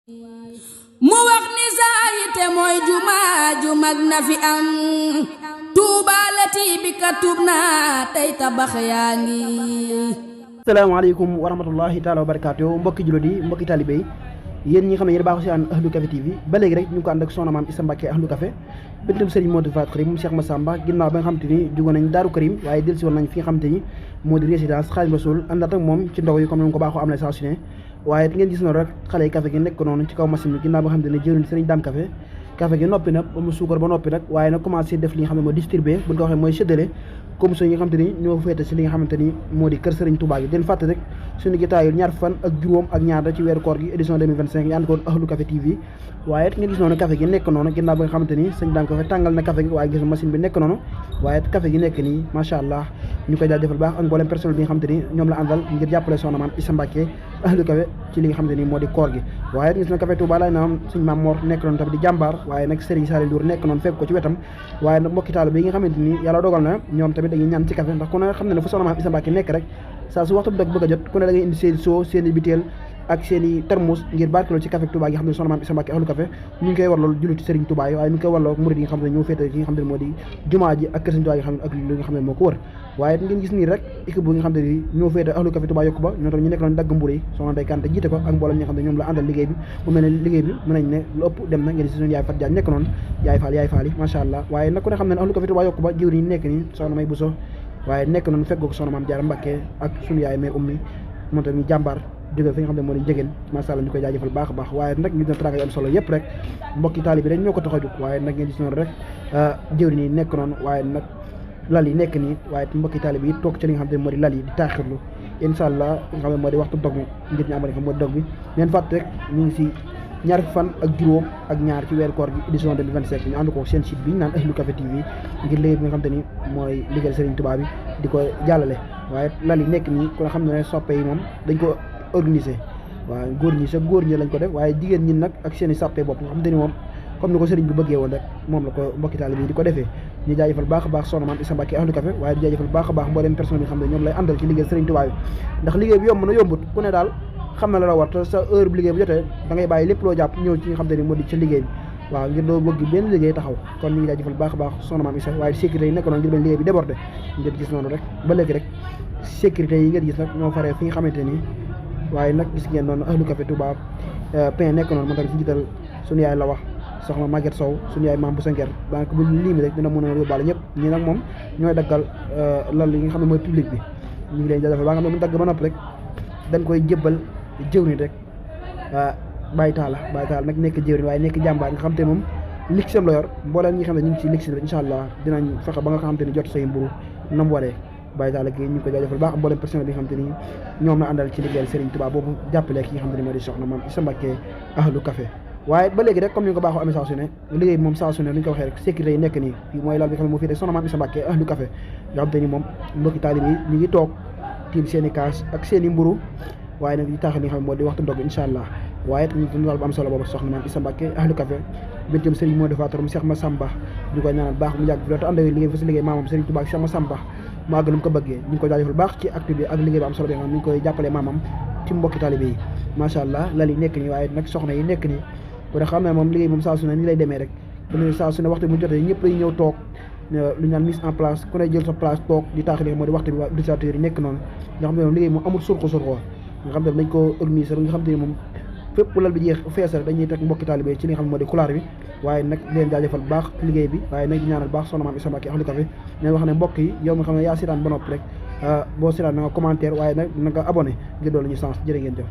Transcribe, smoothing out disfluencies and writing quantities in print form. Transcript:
mu wax ni saa yite mooy jumaa ju mag na fi am tuubaalati bi ka tuub naa tey tabax yaa ngi. asalaamaaleykum wa rahmatullahi taala wa barakaatu mbokki jullit yi mbokki talibé yi yéen ñi xam ne yéen baaxu si ànd Ahlu Café TV ba léegi rek ñu ngi ko ànd ak soxna maam Issa Mbacké Ahlu Café bintum Serigne Modou Fatou Karim Cheikh Massamba ginnaaw ba nga xam te ni jugoon nañ Daaru Karim waaye dellusi woon nañ fi nga xam te ni moo di résidence Khadim Rasoul àndaat ak moom ci ndox yi comme ni ko baaxoo am na saa su ne waaye ngeen gis noonu rek xale yi café gi nekk noonu ci kaw machine bi ginnaaw ba nga xam te ne jëriñ Serigne Dame café gi noppi na ba mu suukar ba noppi nag waaye nag commencé def li nga xam ne mooy distribué bu ñu ko waxee mooy séddale commission yi nga xamante ni ñoo féete si li nga xamante ni moo di kër Serigne Touba gi den fàtte rek suñu gitaayul ñaar fan ak juróom ak ñaar da ci weeru koor gi édition 2025 ñu ànd ko Ahlu Café TV waaye ngeen gis noonu café gi nekk noonu ginnaaw ba nga xamante ni sëñ Dame café tàngal na café gi waaye gis machine bi nekk noonu waaye café gi nekk nii macha allah ñu koy jaajëfal baax ak mboolem personnel bi nga xamante ni ñoom la àndal ngir jàppale soxna maam Issa Mbacké Ahlu Café ci li nga xamante ni moo di koor gi waaye gis na café Touba laay naam suñ maam Mor nekk noonu tamit di jàmbaar waaye nag Serigne Saliou Ndour nekk noonu fekk ko ci wetam waaye nag mbokki taalibe yi nga xamante ni yàlla dogal na ñoom tamit dañuy ñaan ci café ndax ku ne xam ne fu soxna maam Issa Mbacké nekk rek saa su waxtu bi bëgg a jot ku ne da ngay indi seen soo seen i biteel ak seen i termos ngir barkeloo ci café Touba gi xam ne soxna maam Issa Mbacké Ahlu Café ñu ngi koy warlool jullit Serigne Touba yi waaye ñu ngi koy warloo murid yi nga xam ne ñoo féete ci nga xam ne moo di jumaa ji ak kër Serigne Touba yi xam ne ak li nga xam ne moo ko wër waaye ngeen gis nii rek équipe bu nga xam ne ni ñoo féete Ahlu Café Touba yokku ba ñoo tam ñu nekk noonu dagg mburu yi soxna Ndeye Kanté jiite ko ak mboolem ñi nga xam ne ñoom la àndal liggéey bi mu mel ne liggéey bi mën nañ ne lu ëpp dem na ngeen gis suñu yaay Fat Diagne nekk noonu yaay faal yi macha allah waaye nag ku ne xam ne Ahlu Café Touba yokku ba jiw yi nekk nii soxna May Bousso waaye nekk noonu fekk ko soxna maam Jaara Mbacké ak suñu yaay May Ummi moom tamit jàmbaar jóge fi nga xam ne moo di njegéen macha allah ñu koy jaajëfal baax a baax waaye nag ñu dina traga yu am solo yëpp rek mbokki taalibe rek ñoo ko tax a jóg waaye nag ngeen gis noonu rek jëwri nii nekk noonu waaye nag lal yi nekk nii waaye mbokki taalibe yi toog ci li nga xam ne moo di lal yi di taaxirlu incha allah nga xam ne moo di waxtu dog mi ngir ñu amal nga xam moo di dog bi neen fàtte rek ñu ngi si ñaar fan ak juróom ak ñaar ci weeru koor gi édition 2025 ñu ànd ko seen site bi ñu naan Ahlu Café TV ngir liggéey bi nga xam te ni mooy liggéeyal Serigne Touba bi di ko jàllale waaye lal yi nekk nii ku nga xam ne soppe yi moom dañ ko organisé waaw góor ñi sa góor ñi lañ ko def waaye jigéen ñi nag ak seen i sàppe bopp nga xam te ni moom comme ni ko sëriñ bi bëggee woon rek moom la ko mbokki taalibe bi di ko defee ñu jaajëfal baax a baax soxna maam Issa Mbacké Ahlu Café waaye di jaajëfal baax a baax mbooleem personne bi nga xam ne ñoom lay àndal ci liggéey sëriñ Touba bi ndax liggéey bi yomb na yombut ku ne daal xam na la war te sa heure bu liggéey bi jotee da ngay bàyyi lépp loo jàpp ñëw ci nga xam te ni moo di ca liggéey bi waaw ngir doo bëgg benn liggéey taxaw kon ñu ngi jaajëfal baax a baax soxna maam Issa waaye sécurité yi nekk noonu ngir benn liggéey bi débordé ngeen gis noonu rek ba léegi rek sécurité yi ngeen gis nag ñoo faree fi nga xamante ni waaye nag gis ngeen noonu Ahlu Café Touba pain nekk noonu moo tax ci jiital suñu yaay la wax soxna Maguette Sow suñu yaay maam bu Sanker donc bu limi rek dina mën a yóbbaale ñëpp ñi nag moom ñooy daggal lal yi nga xam ne mooy public bi ñu ngi leen jaajëfal ba nga xam ne mu dagg ba noppi rek dañ koy jébbal jëwriñ rek Baye Talla nag nekk jëwriñ waaye nekk jàmbaar nga xam te moom ligsam la yor mbooleen ñi xam ne ñu ngi ci ligsi rek incha allah dinañ fexe ba nga xam te ni jot say mburu nam waree Baye Talla gi ñu ngi koy jaajëfal baax mboolem personnel bi nga xam te ni ñoom la àndal ci liggéeyal Serigne Touba boobu jàppale ki nga xam te ni moo di soxna maam Issa Mbacké Ahlu Café waaye ba léegi rek comme ni nga ko baaxoo amee saa su ne liggéey bi moom saa su ne li ñu ko waxee rek sécurité yi nekk nii fii mooy lal bi nga xam ne moo fii rek soxna maam Issa Mbacké Ahlu Café nga xam te ni moom mbokki taalibe yi ñu ngi toog tiim seen i kaas ak seen i mburu waaye nag di taaxal li nga xam ne moo di waxtu ndog incha allah waaye ñu wàl bu am solo boobu soxna maam Issa Mbacké Ahlu Café bintam Serigne Modou Fatou Karim Cheikh Massamba ñu koy ñaanal baax mu yàgg fi loolu te ànd ak liggéey fa si liggéey maamam Serigne Touba ak Cheikh Massamba mu àgg lu mu ko bëggee ñu ngi koy jaajëfal baax ci acte bi ak liggéey bu am solo bi nga xam ne ñu ngi koy jàppale maamam ci mbokki taalibe yi macha allah lal yi nekk nii waaye nag soxna yi nekk nii ku ne xam ne moom liggéey moom saa su ne ni lay demee rek bu saa su ne waxtu bi mu jotee ñëpp lay ñëw toog lu ñu naan mise en place ku ne jël sa place toog di taaxali moo di waxtu bi waa utilisateurs yi nekk noonu nga xam ne moom liggéey moom amul surko nga xam ne dañ ko organiser nga xam te ni moom fépp lal bi jeex fees rek dañuy teg mbokki taalibe ci li nga xam ne moo di couloir bi waaye nag leen jaajëfal baax liggéey bi waaye nag di ñaanal baax soxna maam Issa Mbacké Ahlu Café leen wax ne mbokk yi yow nga xam ne yaa seetaan ba noppi rek boo seetaan na nga commentaire waaye nag na nga abonné ngir doolu ñu sens jërë ngeen jëf